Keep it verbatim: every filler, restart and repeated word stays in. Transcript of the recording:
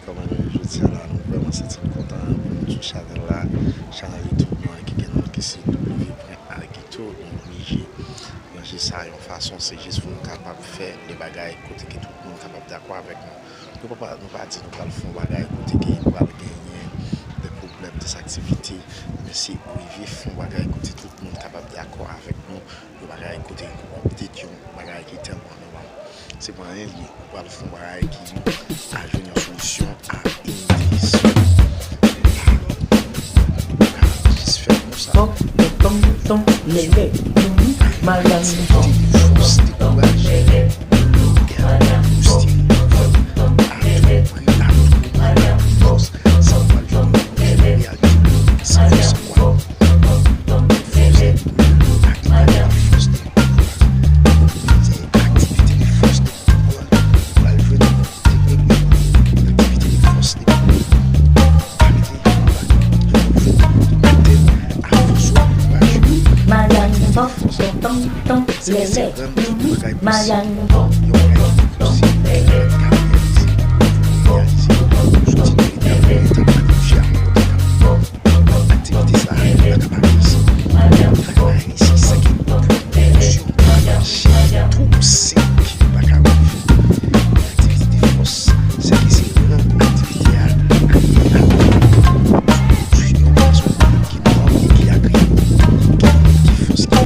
Kòman nou ye jodi a la? Nou vrèman santi n kontan pou nou sou chanèl la. Chanèl YouTube nou an ki gen non ki se W pwen Agito. Nou oblije ranje sa yon fason, se jis pou nou kapab fè de bagay kote ke tout moun kapab dakò avèk nou. Nou pa, nou pa di nou pral fè yon bagay kote ke pral genyen de pwoblèm, de aktivite, men se rive fè yon bagay kote tout moun kapab dakò avèk nou, yon bagay kote w ap detwi yon bagay ki tèlman nòmal. Se pa anyen li ye, ou pral fè yon bagay ki a jwenn yon solisyon a ide sa. Alò, ou ka jis fè konsa. Tonton, tonton, lele, moumi, mayann. Aktivite de fòs, de kouraj, e a tout pri, a tout pri, a tout fòs, sa w pral jwenn yon reyalite san fè san kwa. Fòs de moumi, aktivite de fòs de kouraj, ou pral jwenn yon teknik de aktivite de fòs de kouraj. Mayann, tonton, tonton, lele, moumi, mayann.